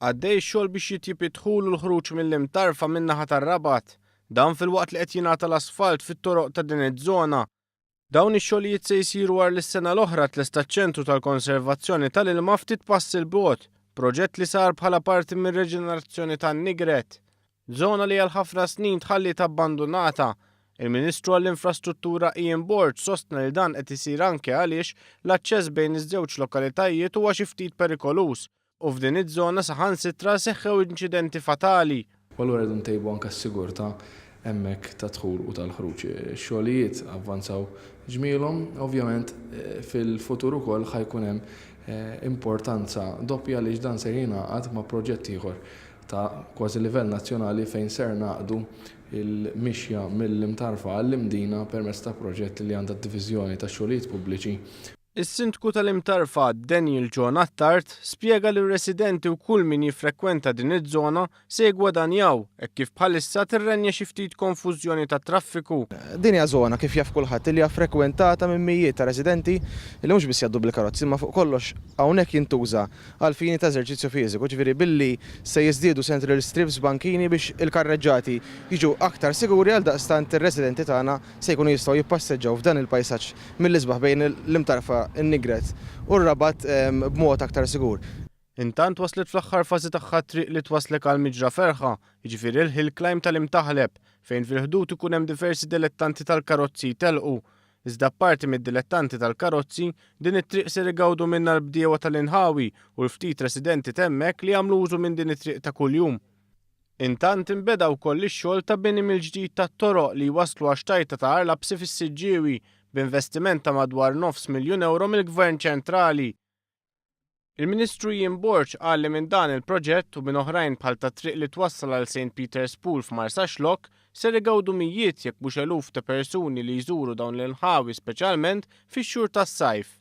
Għaddej ix-xogħol biex jitjieb id-dħul u l-ħruġ mill-Imtarfa min-naħa tar-Rabat. Dan filwaqt li qed jingħata l-asfalt fit-toroq ta' din iż-żona. Dawn ix-xogħlijiet se jsiru wara li s-sena l-oħra tlesta ċ-ċentru tal-konservazzjoni tal-ilma ftit passi 'l bogħod, proġett li sar bħala parti mir-reġenerazzjoni tan-Nigret. Żona li għal ħafna snin tħalliet abbandunata. Il-Ministru għall-Infrastruttura Ian Borg sostna li dan qed isir anke għaliex l-aċċess bejn iż-żewġ lokalitajiet huwa xi ftit perikoluż u f'din iż-żona saħansitra seħħew inċidenti fatali. U allura rridu ntejbu anke s-sigurtà hemmhekk tad-dħul u tal-ħruġ. Ix-xogħlijiet avvanzaw ġmielhom, ovvjament fil-futur ukoll ħa jkun hemm importanza doppja għaliex dan ser jingħaqad ma' proġett ieħor ta' kważi livell nazzjonali fejn ser ngħaqqdu l-mixja mill-Imtarfa għall-Imdina permezz ta' proġett li għandha d-Diviżjoni tax-Xogħlijiet Pubbliċi. Is-Sindku tal-Imtarfa, Daniel John Attard, spjega li r-residenti u kull min jiffrekwenta din iż-żona se jiggwadanjaw hekk kif bħalissa tirrenja xi ftit konfużjoni tat-traffiku. Din hija żona, kif jaf kulħadd, li hija frekwentata minn mijiet ta' residenti li mhux biss jgħaddu bil-karozzi imma fuq kollox hawnhekk jintuża għall-fini ta' eżerċizzju fiżiku, ġifieri billi se jiżdiedu central strips, bankini biex il-karreġġati jiġu aktar siguri għaldaqstant ir-residenti tagħna se jkunu jistgħu jippasseġġaw f'dan il-pajsaġġ mill-isbaħ bejn l-Imtarfa, in-Nigret u r-Rabat b'mod aktar sigur. Intant waslet fl-aħħar fażi tagħha t-triq li twasslek għal Miġra Ferħa, jiġifieri l-Hill Climb tal-Imtaħleb, fejn fil-Ħdud ikun hemm diversi dilettanti tal-karozzi jtellqu. Iżda apparti mid-dilettanti tal-karozzi, din it-triq ser igawdu minnha l-bdiewa tal-inħawi u l-ftit residenti t'hemmhekk li jagħmlu użu minn din it-triq ta' kuljum. Intant inbeda wkoll ix-xogħol ta' bini mill-ġdid tat-toroq li jwasslu għax-xtajta ta' Għar Lapsi fis-Siġġiewi, b'investiment ta' madwar nofs miljun ewro mill-Gvern ċentrali. Il-Ministru Ian Borg qal li minn dan il-proġett u minn oħrajn bħal tat-triq li twassal għal Saint Peter's Pool f'Marsaxlokk ser igawdu mijiet jekk mhux eluf ta' persuni li jżuru dawn l-inħawi speċjalment fix-xhur tas-sajf.